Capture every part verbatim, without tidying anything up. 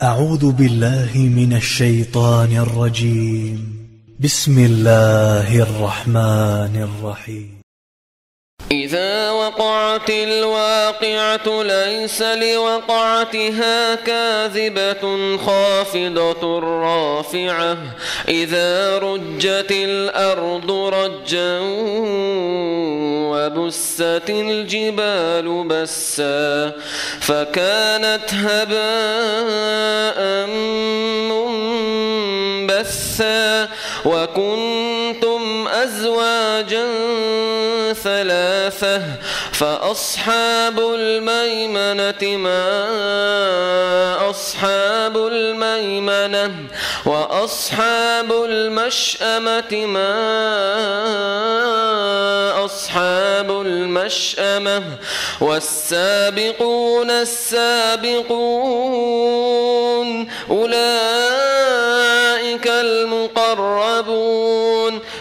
أعوذ بالله من الشيطان الرجيم. بسم الله الرحمن الرحيم. إذا وقعت الواقعة ليس لوقعتها كاذبة خافضة رافعة. إذا رجت الأرض رجا وبست الجبال بسا فكانت هباء منبثا وكنتم أزواجا ثلاثة فأصحاب الميمنة ما أصحاب الميمنة وأصحاب المشأمة ما أصحاب المشأمة والسابقون السابقون أولئك المقربون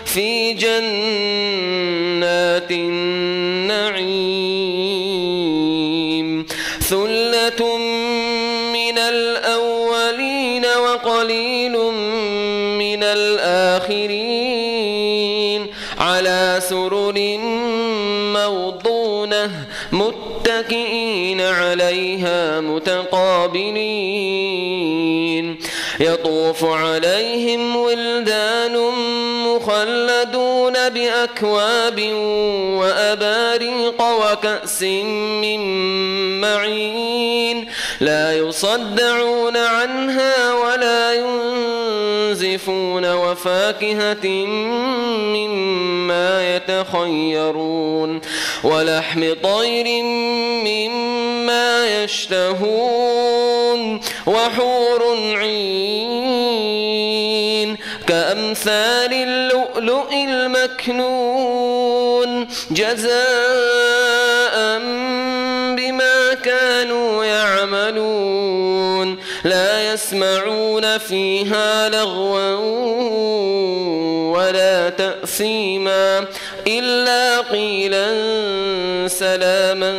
في جنات النعيم. ثلة من الأولين وقليل من الآخرين على سرر موضونة متكئين عليها متقابلين يطوف عليهم ولدان مخلدون بأكواب وأباريق وكأس من معين لا يصدعون عنها ولا ينزفون وفاكهة مما يتخيرون ولحم طير مما يشتهون وحور عين كأمثال اللؤلؤ المكنون جزاء بما كانوا يعملون لا يسمعون فيها لغوا ولا تأثيما إلا قيلا سلاما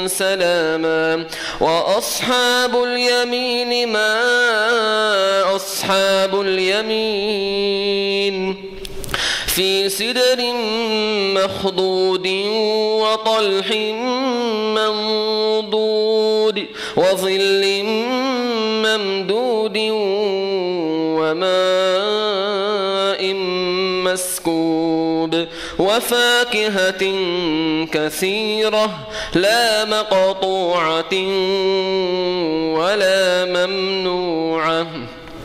سلاما وأصحاب اليمين ما أصحاب اليمين في سدر مخضود وطلح منضود وظل ممدود وماء مسكوب وفاكهة كثيرة لا مقطوعة ولا ممنوعة